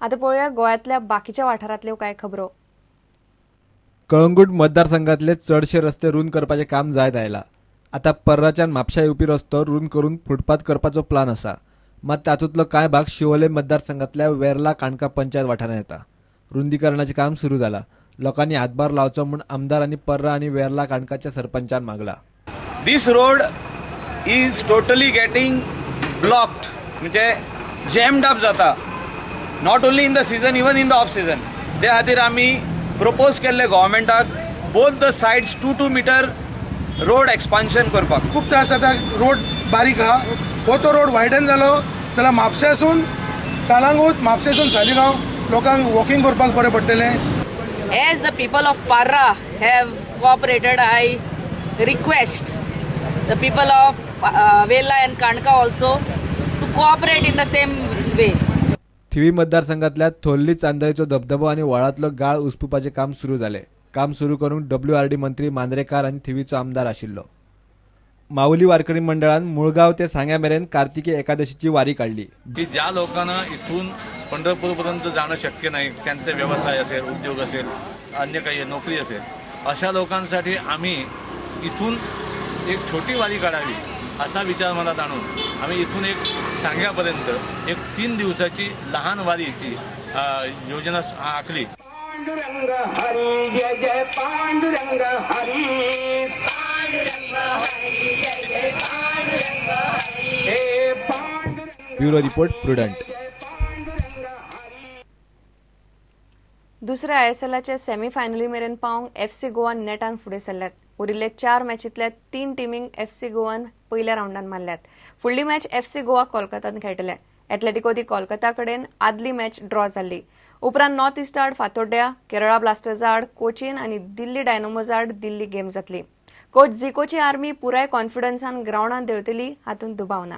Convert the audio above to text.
आतां पळोवया गोंयांतल्या बाकीच्या वाठारांतल्यो कांय खबरो. कळंगूट मतदारसंघातले चडशे रस्ते रूंद करपाचें काम जायत आयलां. आतां पर्राच्यान म्हापशा येवपी रस्तो रूंद करून फुटपाथ करपाचो प्लान आसा. मात तातूंतलो कांय भाग शिवोले मतदारसंघातल्या वेर्ला काणका पंचायत वाठारांत येता. रुंदीकरणाचें काम सुरू जालां. लोकांनी हातभार लावचो म्हूण आमदार आनी पर्रा आनी Verla काणकाच्या सरपंचान मागला. This road is totally getting blocked, म्हणजे जॅम्ड अप जाता, not only in the season, even in the off season. ते खातीर आमी प्रपोज केल्ले गोवोरमेंटाक both the sides 2-2 meter road expansion करपाक. खूब त्रास जाता. रोड बारीक आहा. हो तो रोड वायडन जालो जाल्यार म्हापशेसून कळंगूट, म्हापशेसून सालिगांव लोकांक वॉकिंग करपाक बरें पडटलें. As the people of Parra have cooperated, I request the people of Verla and Kanka also to cooperate in the same way. थिवी मतदारसंघातल्या थोर्ली चांदयचो धबधबो आनी व्हाळांतलो गाळ उसपुपाचें काम सुरू जालें. काम सुरू करूंक डब्ल्यूआरडी मंत्री मांद्रेकार आनी थिवीचो आमदार आशिल्लो. माऊली वारकरी मंडळान मुळगांव ते सांग्या मेरेन कार्तिकी एकादशीची वारी काडली. की ज्या लोकांना इथून पंढरपूरपर्यंत जाणं शक्य नाही, त्यांचे व्यवसाय असेल, उद्योग असेल, अन्य काही नोकरी असेल, अशा लोकांसाठी आम्ही इथून एक छोटी वारी काढावी असा विचार मनात आणून आम्ही इथून एक सांग्यापर्यंत एक 3 दिवसाची लहान वारीची योजना आखली. पांडुरंग हरी जय जय पांडुरंग हरी, हे पांडुरंग. Bureau report, prudent. दुसऱ्या आयएसएलाचे सेमीफायनली मेरेन पावंक एफसी गोवा नेटान फुडें सरल्यात. उरिल्ले चार मॅचींतल्या तीन टिमींक एफसी गोवान पयल्या रावंडान मारल्यात. फुडली मॅच एफसी गोवा कोलकातान खेळटले. एटलेटिको दी कोलकाता कडेन आदली मॅच ड्रॉ जाल्ली. उपरांत नॉर्थ इस्ट आड फातोड्ड्या, केरळा ब्लास्टर्सा आड कोचीन आनी दिल्ली डायनामोज आड दिल्ली गेम जातली. कोच झिकोची आर्मी पुराय कॉन्फिडन्सान ग्रावंडात देंवतली हातूंत दुबाव ना.